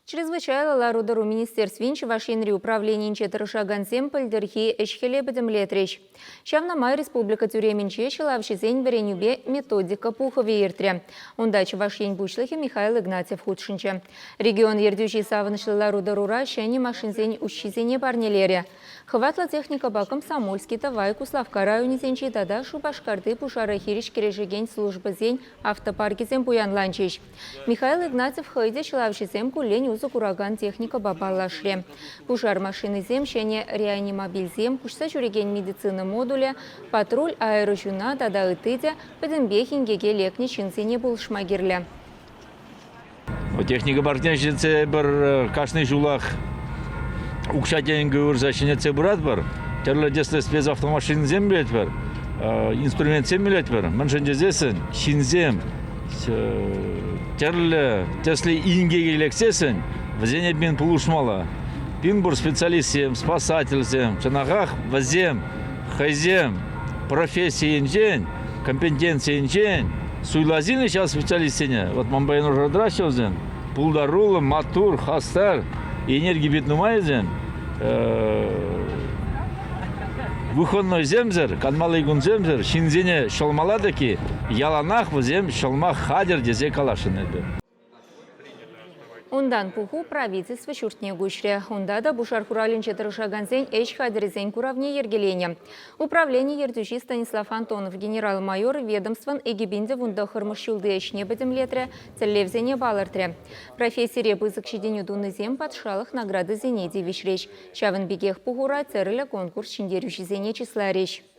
Чрезвычайлӑ лару-тӑру министерствин Чӑваш Енри управленийӗнче тӑрӑшакансем пӗлтӗрхи ӗҫ-хӗле пӗтӗмлетрӗҫ. Ҫавна май республика тӳремӗнче ҫӑлавҫӑсен вӗренӳпе методика пухӑвӗ иртрӗ. Унта Чӑваш Ен Пуҫлӑхӗ Михаил Игнатьев хутшӑнчӗ. Регион ертӳҫи савӑнӑҫлӑ лару-тӑрура ҫӗнӗ машинсен уҫҫисене парнелерӗ. Хӑватлӑ техникӑпа Комсомольски, Тӑвай, Куславкка районӗсенчи тата Шупашкарти пушара хирӗҫ кӗрешекен службӑсен автопаркӗсем пуянланчӗҫ. Михаил Игнатьев хӑй те ҫӑлавҫӑсем куллен усӑ куракан техникӑпа паллашрӗ. Пушар машинисем, ҫӗнӗ реанимобильсем, куҫса ҫӳрекен медицина модулӗ, патруль аэроҫуна тата ытти те пӗтӗмпех инкеке лекнӗ ҫынсене пулӑшма кирлӗ. Техника паркне ҫитсе пӗр кашни ҫулах укҫа-тенкӗ уйӑрса ҫӗнетсе пыратпӑр. Тӗрлӗ тӗслӗ спецавтомашинӑсем илетпӗр, инструментсем илетпӗр. Мӗншӗн тесессӗн ҫынсем тӗрлӗ тӗслӗ инкеке лексессӗн вӗсене пин пулӑшмалла. Пин пур специалистсем, спасательсем, чӑнахах вӗсем хӑйсем профессийӗнчен, компетенцийӗнчен суйласин ҫав специалистсене. Вот ман паян уже тӑраҫҫӗ вӗсем. Пултаруллӑ, маттур, хастар, энерги пит нумай вӗсем. Выходнойсемсӗр, канмалли кунсемсӗр ҫынсене ҫӑлмалла таки яланах вӗсем ҫӑлма хатӗр тесе каласшӑн эпӗ. Унтан пуху правительство ҫуртне куҫрӗ. Унта та пушар хуралӗнче тӑрӑшакансен ӗҫ хатӗрӗсен куравне йӗркеленӗ. Управлени ертӳҫи Станислав Антонов генерал-майор ведомствӑн 2019 ҫулти ӗҫне пӗтӗмлетрӗ, тӗллевсене палӑртрӗ. Профессире пысӑк ҫитӗнӳ тунисем патшалӑх наградисене тивӗҫрӗҫ. Ҫавӑн пекех пухура тӗрлӗ конкурс ҫӗнтерӳҫисене чысларӗҫ.